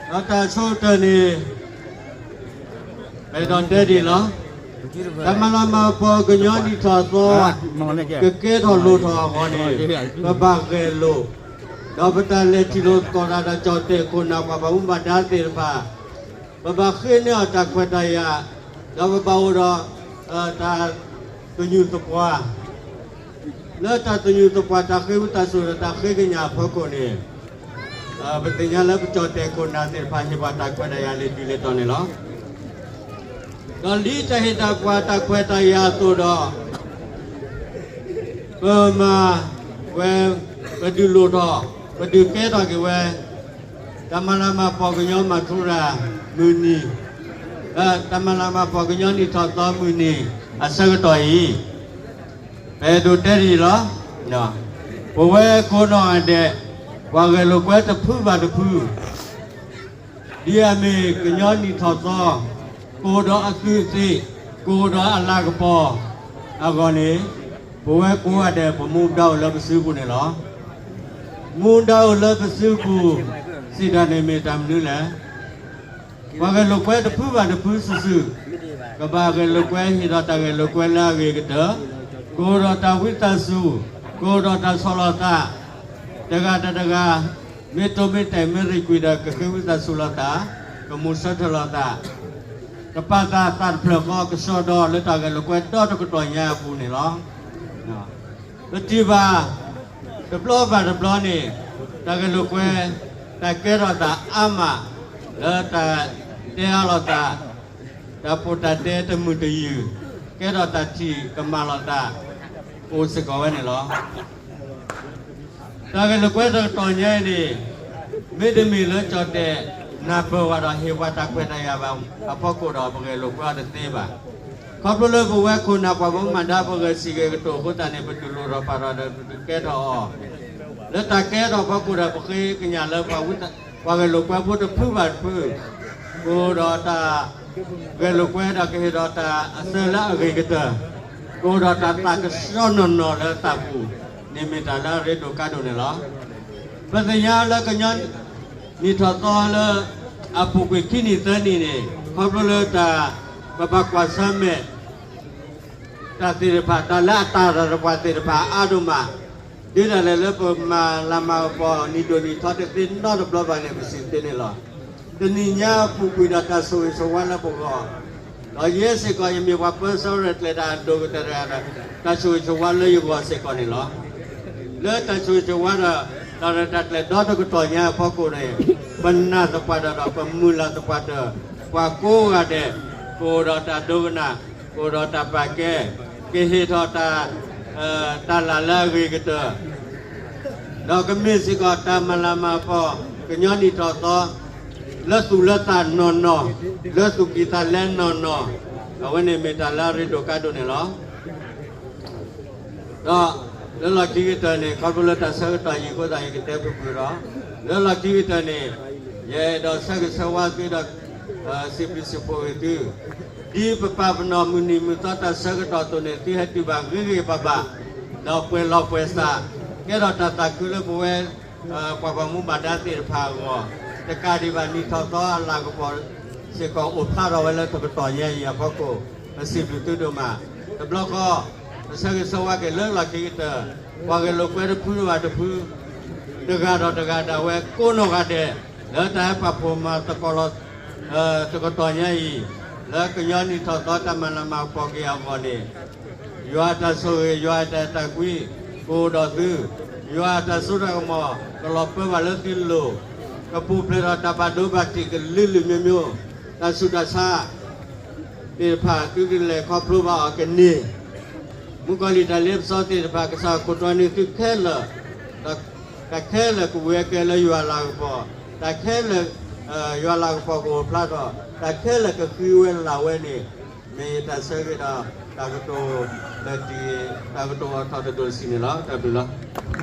ဒီးတၢ်ဆိကတၢၢ်န့ၣ် ပအဲၣ်ဒိးတဲဒ်အံၤလီၤ. တၢ်မၤလၤမၤကပီၤကညီနံၣ်ထီၣ်သီ ကကဲထီၣ်လိၣ်ထီၣ်အဂီၢ်န့ၣ် ပဘၣ်ဂဲၤလိာ်, ဒီးပတၢ်လဲၤထံၣ်လိာ်သကိးတၢ်ဒီးကၠီၣ်တဲၣ်ခိၣ်နၢ်ပှၤဘၣ်မူဘၣ်ဒါသ့ၣ်တဖၣ် ပဘၣ်ဃ့န့ၢ်အီၤတၢ်ခွဲးတၢ်ယာ်, ဒီးပဘၣ်အိၣ်ဒီး တၢ်သညူးသပှၢ် လၢတၢ်သညူးသပှၢ် တၢ်ဃ့ဝံသးစူၤဒီးတၢ်ဃ့ကညးအဖီခိၣ်န့ၣ်, ပသ့ၣ်ညါလၢပကၠီၣ်တဲၣ်ခိၣ်နၢ်သ့ၣ်တဖၣ်ဟ့ၣ်ပှၤတၢ်ခွဲးတၢ်ယာ်လၢတုၤလၢတီၤန့ၣ်လီၤ. ဒီးလံာ်တၢ်ဟ့ၣ်တၢ်ကွၢ်တၢ်ခွဲးတၢ်ယာ်အသိးဒီး ပမၤဝဲ ပဒုးလိၣ်ထီၣ် ပဒုးကဲထီၣ်က့ၤဝဲ တၢ်မၤလၤမၤကပီၤကညီမၤထူရၤမုၢ်နံၤ, တၢ်မၤလၤမၤကပီၤကညီနံၣ်ထီၣ်သီမုၢ်နံၤအဆၢကတီၢ်အံၤ, ပအဲၣ်ဒိးတဲဒ်အံၤလီၤ. ပဝဲကိးနီၢ်ဂၤဒဲး ပှၤဂဲၤလိာ်ကွဲတဖုဘၣ်တဖု ဒ်အမ့ၢ်ကညီနံၣ်ထီၣ်သီ ကအိၣ်ဒီးအသူးအသ့ၣ်, ကအိၣ်ဒီးအလၤကပီၤအဂီၢ်န့ၣ်, ပဝဲကိးဂၤဒဲး ပမူဒါအိၣ်လၢပစုပူၤန့ၣ်လီၤ. မူဒါအိၣ်လၢပစုပူၤစံးတၢ်န့ၣ်မ့ၢ်တၢ်မနုၤလဲၣ်. ပှၤဂဲၤလိာ်ကွဲတဖုဘၣ်တဖုစုာ်စုာ်, ကဘၣ်ဂဲၤလိာ်ကွဲဟ့ၣ်ဒီးတၢ်ဂဲၤလိာ်ကွဲလၢအဂ့ၤကတၢၢ်, ကအိၣ်ဒီးတၢ်ဝံသးစူၤ, ကအိၣ်ဒီးတၢ်ဆီၣ်လီၤသး, တဂၤဒီးတဂၤ မ့ၢ်တိၢ်မ့ၢ်တဲာ်မ့ၢ်ရံၣ်ကွံာ်ဒီး ကဃ့ဝံသးစူၤလိာ်သး, ကမူးဆၢထၢၣ်လိာ်သး, ကပာ်သးသးတဖျၢၣ်ဃီ ကဆှီဒီးလၢတၢ်ဂဲၤလိာ်ကွဲဒီတကတီၢ်ညါအပူၤန့ၣ်လီၤ. ပထံၣ်ဘၣ် တဘျီဘၣ်တဘျီန့ၣ် တၢ်ဂဲၤလိာ်ကွဲ တၢ်ကဲထီၣ်သးအါမး လၢတၢ်တဲအါလိာ်သး, တၢ်ပိာ်တၢ်တဲတမုာ်တယုၢ်, ကဲထီၣ်တၢ်ထံၣ်ကမၣ်လိာ်သး အိၣ်စ့ၢ်ကီးဝဲန့ၣ်လီၤ. တၢ်ဂဲၤလိာ်ကွဲတကတီၢ်ညါအံၤန့ၣ် မ့တမ့ၢ်လၢကၠီၣ်တဲၣ်နၢ်ပၢၢ်ဝဲဒီးဟ့ၣ်ပှၤတၢ်ခွဲးတၢ်ယာ်ဘၣ်အဖီခိၣ်ဒီး ပဂဲၤလိာ်ကွဲအီၤတသ့ဘၣ်. ခီဖျိလၢပဝဲခိၣ်နၢ်ပှၤဘၣ်မူဘၣ်ဒါ ပဂဲၤစံၣ်ဂဲၤကတိၤအဃိသတးန့ၣ် ပတူၢ်လိာ်ထီၣ်ပာ်ထီၣ်ဒီးပကဲထီၣ်အီၤ လၢတၢ်ကဲထီၣ်အဖီခိၣ်ဒီး ပဃ့ကညးလၢ ပှၤဂဲၤလိာ်ကွဲဖိတဖုဘၣ်တဖု ကအိၣ်ဒီးတၢ် ဂဲၤလိာ်ကွဲဒီးကဟ့ၣ်ဒီးတၢ်အစၢလၢအဂ့ၤကတၢၢ်, ကအိၣ်ဒီးတၢ်သးကဆှီနီၢ်နီၢ်လၢသးပူၤန့ၣ် မ့ၢ်တၢ်လၢအရ့ဒိၣ်ကါဒိၣ်န့ၣ်လီၤ. ပသ့ၣ်ညါလၢကညီ နံၣ်ထီၣ်သီလၢ အပူၤကွံာ်ခံနံၣ်သၢနံၣ်န့ၣ် ခီဖျိလၢတၢ် ပဘၣ်ကွၢ်ဆၢၣ်မဲာ် တၢ်သ့ၣ်တဖၣ် တၢ်လၢအတၢ်ရၤလီၤပှၤသ့ၣ်တဖၣ်အါဒိၣ်မး, ဒ်တၢ်လဲၣ်လၢပမၤလၤမၤကပီၤနံၣ်ဒိၣ်နံၣ်ထီတသ့နီတဘျီဘၣ်န့ၣ် ပစံးသ့န့ၣ်လီၤ. တနံၤညါပူၤကွံာ်ဒီးတၢ်ဆိၣ်ဂ့ၤဆိၣ်ဝါလၢပဂီၢ်, ဒီးယဲစ့ၢ်ကီးယမ့ၢ်ပှၤပၢဆှၢရဲၣ်ကျဲၤတၢ်အဒိၣ်ကတၢၢ်တဂၤဒီး တၢ်ဆိၣ်ဂ့ၤဆိၣ်ဝါလၢယဂီၢ်စ့ၢ်ကီးန့ၣ်လီၤ. လၢတၢ်ဆိၣ်ဂ့ၤဆိၣ်ဝါဒီး တၢ်ရဲၣ်တၢ်ကျဲၤဒီတကတီၢ်ညါအဖီခိၣ်န့ၣ် ပနာ်သပှၢ်တၢၢ်ဒီးပမုၢ်လၢ်သပှၢ်တၢၢ်, ပှၤကိးဂၤဒဲး ကအိၣ်ဒီးတၢ်ဒိကနၣ်, ကအိၣ်ဒီးတၢ်ပာ်ကဲ, ကဟ့ၣ်ထီၣ်တၢ် တၢ်လၢ်လၢအဂ့ၤကတၢၢ် ဒီးကမ့ၢ်စ့ၢ်ကီးတၢ်မၤလၤမၤကပီၤ ကညီနံၣ်ထီၣ်သီ လၢသူၣ်လၢသးနီၢ်နီၢ်, လၢသူၣ်ကံၢ်သးလဲနီၢ်နီၢ်, အဝဲန့ၣ်မ့ၢ်တၢ်လၢအရ့ဒိၣ်ကါဒိၣ်န့ၣ်လီၤ. ဒီးလၢလီၢ်ခံကတၢၢ်န့ၣ် ခီဖျိလၢတၢ်ဆၢကတီၢ်ယံာ်အဃိသတး ယကတဲပူၤကွံာ်ဒီး, လၢလီၢ်ခံကတၢၢ်န့ၣ် ယအဲၣ်ဒိးဆၢဂ့ၤဆၢဝါသုဒီး စံးဘျုးစံးဖှိၣ်ဂ့ၤသု, ဒ်ပပာ်ပနီၣ်မုၢ်နံၤမုၢ်သီတၢ်ဆၢကတီၢ်အသိးန့ၣ် သုဟဲတုၤဘၣ်ဂ့ၤဂ့ၤဘၣ်ဘၣ်, ဒီးပှဲၤလီၤပှဲၤသး, ကဲထီၣ်တၢ်သးခုလၢပဝဲ ပှၤဘၣ်မူဘၣ်ဒါသ့ၣ်တဖၣ်အဂီၢ်, တကးဒံးဘၣ် နံၣ်ထီၣ်သီအလၤကပီၤစ့ၢ်ကီး အိၣ်ဖျါထီၣ်ဝဲလၢတကတီၢ်ညါအံၤအဖီခိၣ်, ပစံးဘျုးသုဒိၣ်မး. တဘျီဃီ ပဆၢဂ့ၤဆၢဝါက့ၤလၢလီၢ်ခံကတၢၢ်, ပှၤဂဲၤလိာ်ကွဲတဖုဘၣ်တဖု, တဂၤဒီးတဂၤဒၣ်ဝဲကိးနီၢ်ဂၤဒဲး, လၢတၢ်ဟဲပာ်ဖှိၣ်မၤသကိးလီၤ တကတီၢ်ညါအံၤ, လၢကညီနံၣ်ထီၣ်သီတၢ်မၤလၤမၤကပီၤက့ၤအဂီၢ်န့ၣ်, ယွၤအတၢ်ဆိၣ်ဂ့ၤ ယွၤအတၢ်အဲၣ်တၢ်ကွံ ကအိၣ်ဒီးသု, ယွၤအတၢ်စိတၢ်ကမီၤ ကလီၤပၢဘၣ်လၢသုလိၤ, ကပူၤဖျဲးဒီးတၢ်ဘၣ်ဒိဘၣ်ထံးကလုာ်လုာ်မျိုးမျိုး, တၢ်ဆူးတၢ်ဆါ သ့ၣ်တဖၣ် သုတလဲၤခီဖျိဘၣ်အီၤကန့ၢ်, မုၣ်ကီၤလံၢ်တၢ်လ့ပစီသ့ၣ်တဖၣ် ကစၢ်ခိၣ်တီန့ၢ်သုခဲလၢာ်, တၢ်ခဲလၢာ်ကဝံၤအကဲလၢယွၤလၤကပီၤ, တၢ်ခဲလၢာ် ယွၤလၤကပီၤကအိၣ်ဖျါထီၣ်, တၢ်ခဲလၢာ်ကဃံဝဲလၤဝဲန့ၣ်, မ့ၢ်ယတၢ်ဆၢဂ့ၤဒီး တၢ်ကတိၤလၢတံၢ် တၢ်ကတိၤအထီၣ်တဒိၣ်တဆံးန့ၣ်လီၤ. တၢ်ဘျုးလီၤ.